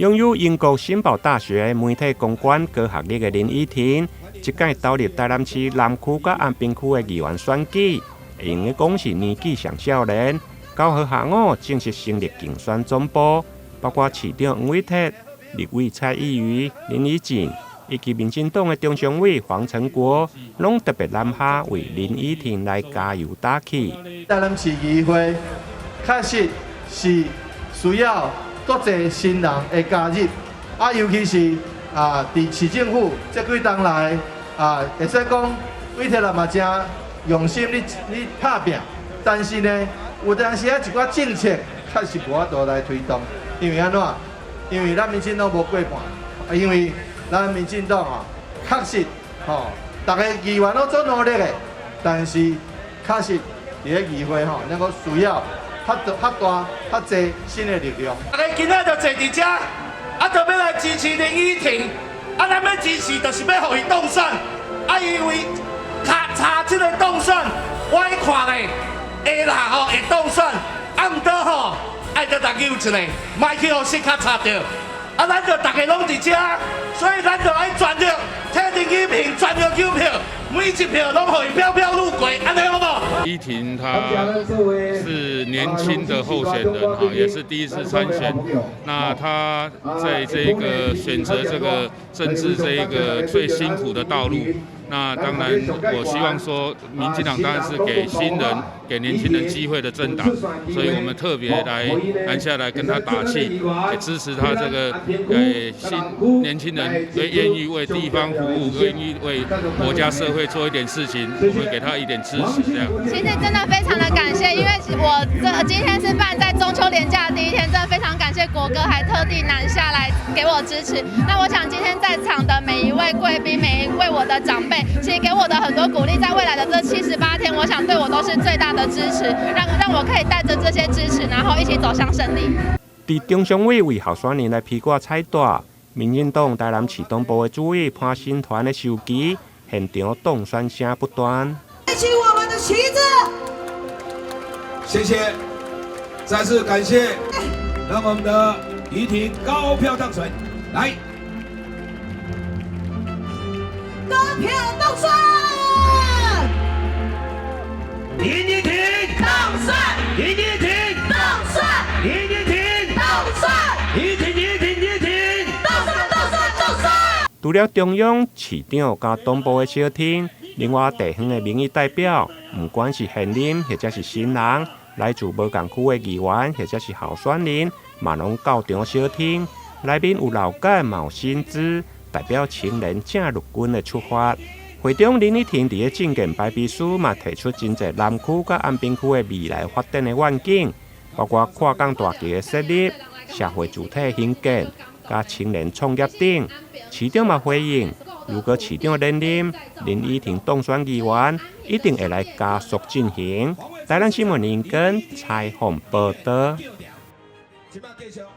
擁有英國新堡大學媒體公關高學歷的林依婷，這屆投入台南市南區佮安平區的議員選舉，會用得講是年紀上少年。9號下午正式成立競選總部，包括市長黃偉哲、立委蔡易餘、林宜瑾以及民進黨的中常委黃成國，攏特別南下為林依婷來加油打氣。台南市議會確實是需要閣濟新人的加入，啊，尤其是啊，佇市政府這幾冬來啊，會使講偉哲人嘛誠用心咧咧拍拚，但是呢，有當時啊一寡政策確實無法度來推動，因為按怎？因為咱民進黨無過半，啊，因為咱民進黨啊，確實吼，逐个議員攏足努力的，但是確實佇咧議會吼，咱閣需要較多、較大、較濟新的力量。大家今仔就坐佇遮，啊，就欲來支持林依婷，啊，咱欲支持就是欲予伊當選，啊，因為較差這个當選，我去看咧，會啦吼，會當選，啊，毋過吼，愛閣逐扭一下，莫去予失較差著。啊，咱就逐个攏佇遮，所以咱就愛全力替林依婷全力投票，每一票攏予伊飄飄入櫃，按呢好無？依婷她是年輕的候選人哈，也是第一次參選。那她在這個選擇這個政治這一個最辛苦的道路，那當然我希望說，民進黨當然是給新人、給年輕人機會的政黨，所以我們特別來南下來跟他打氣，也支持他這個新年輕人願意為地方服務，願意為國家社會做一點事情，我們給他一點支持，這樣。其實真的非常的感謝，因為我這今天是辦在中秋連假的第一天，真的非常感謝國哥還特地南下來給我支持。那我想今天在場的每一位貴賓，每一位我的長輩，其實給我的很多鼓勵，在未來的這78天，我想對我都是最大的支持，讓我可以帶着這些支持，然後一起走向勝利。佇中常委為候選人來披掛彩帶，民進黨台南市黨部的主委潘新團的授旗，現場當選聲不斷。舉起我們的旗子，謝謝，再次感謝，讓我們的宜婷高票當選，來，高票當選，林宜婷當選，林宜婷當選，林宜婷當選，宜婷宜婷宜婷，當選當選當選。除了中央、市長佮黨部的小廳，另外地方的民意代表，毋管是現任或者是新人，來自無仝區的議員或者是候選人，嘛攏到場相挺。內面有老幹，嘛有新枝，代表青年正陸軍的出發。會中林依婷佇咧政見白皮書嘛提出真濟南區佮安平區的未來發展的願景，包括跨港大橋的設立、社會主體興建、佮青年創業等。市長嘛回應，如果市長連任，林依婷當選議員，一定會來加速進行。台南新聞林根採訪報導。